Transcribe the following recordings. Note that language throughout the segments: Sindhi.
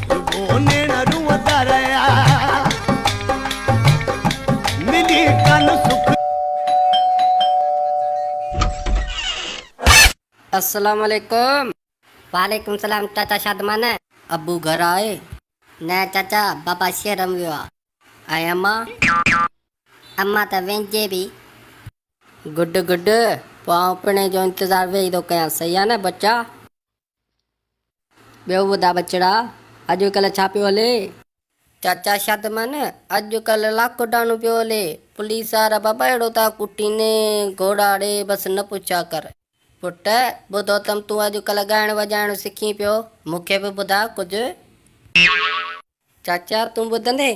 رڳو نيڻ روئندا رهيا. ملي ڪانه سک. السلام عليڪم. وعليڪم السلام چاچا شادمان. ابو گهر آهي؟ نه چاچا بابا شهر م ويو آ. ۽ اما؟ اما ته وينجي به. گڊ گڊ پوء آئون پڻهين جو انتظار ويهي ٿو ڪيان صحيح آ نه ٻچا؟ ٻيو ٻڌاء ٻچڙا اڄ ڪلهه ڇا پيو هلي؟ چاچا شادمان اڄ ڪلهه لاڪ ڊائون پيو هلي پوليس وارا بابا اهڙو ٿا ڪٽين گهوڙا ڙي بس نه پڇا ڪر. پٽ ٻڌو اٿم تون اڄ ڪلهه ڳائڻ وڄائڻ سکين پيو مون کي به ٻڌاء ڪجهه. چاچا تون ٻڌندين؟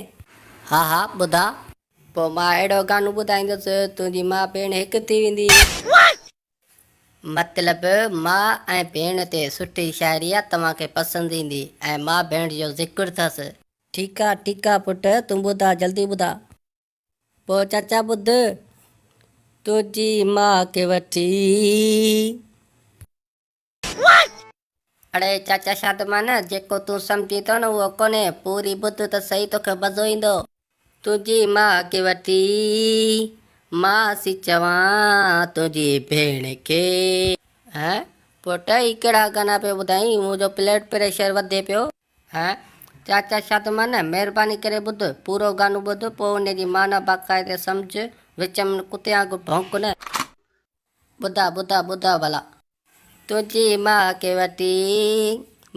ها ها ٻڌاء. پوء مان اهڙو گانو ٻڌائيندس تنهنجي ماء ڀيڻ هڪ ٿي ويندي. مطلب ماء ۽ ڀيڻ تي سٺي شاعري آ توهان کي پسند ايندي ۽ ماء ڀيڻ جو ذڪر ٿس. ٺيڪ آ ٺيڪ آ پٽ تون ٻڌاء جلدي ٻڌاء. پوء چاچا ٻڌ تنهنجي ماء کي وٺي. اڙي چاچا شادمان جيڪو تون سمجهين ٿو نه اهو ڪونهي پوري ٻڌ ته سهي توکي مزو ايندو. تنهنجي ماء کي وٺي ماسي چوان تنهنجي ڀيڻ کي. هه پٽ هي ڪهڙا گانا پيو ٻڌائين منهنجو بلڊ پريشر وڌي پيو. هه چاچا شادمان مهرباني ڪري ٻڌ پورو گانو ٻڌ پوء ان جي معنيٰ باقاعدي سمجهه وچ ۾ ڪتي وانگر ڀونڪ نه. ٻڌاء ٻڌاء ٻڌاء ڀلا. تنهنجي ماء کي وٺي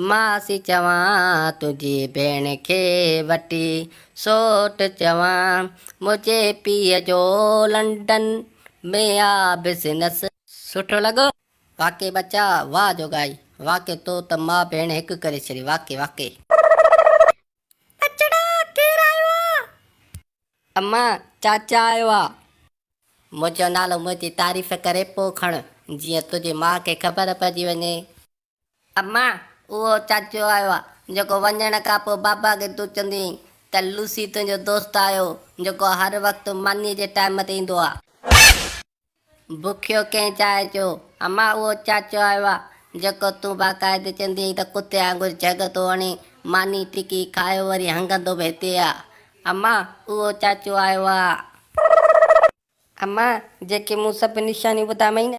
ماسي چوان تنهنجي ڀيڻ کي وٺي سوٽ چوان منهنجي پيء جو لنڊن ۾ آ بزنس. سٺو لڳو؟ واقعي ٻچا واھ جو ڳائي. واقعي تو ته ماء ڀيڻ هڪ ڪري ڇڏي واقعي واقعي. ٻچڙا ڪير آيو آ؟ اما چاچا آيو آ. منهنجو نالو منهنجي تعريف ڪري پوء کڻ، جيئن تنهنجي ماء کي خبر پئجي وڃي. اما، اهو چاچو آيو آ، جيڪو وڃڻ کان پوء بابا کي تون چوندين ته لوسي تنهنجو دوست آيو، جيڪو هر وقت مانيء جي ٽائيم تي ايندو آ. بکيو ڪنهن چاهي چيو، اما اهو چاچو آيو آ، جيڪو تون باقاعدي چوندي آهين ته ڪتي وانگر جهڳ ٿو هڻي، ماني ٽڪي کايو وري هنگندو به هتي آ. اما اهو چاچو آيو آ. اما جيڪي مون سڀ نشانيون ٻڌايمئي نه.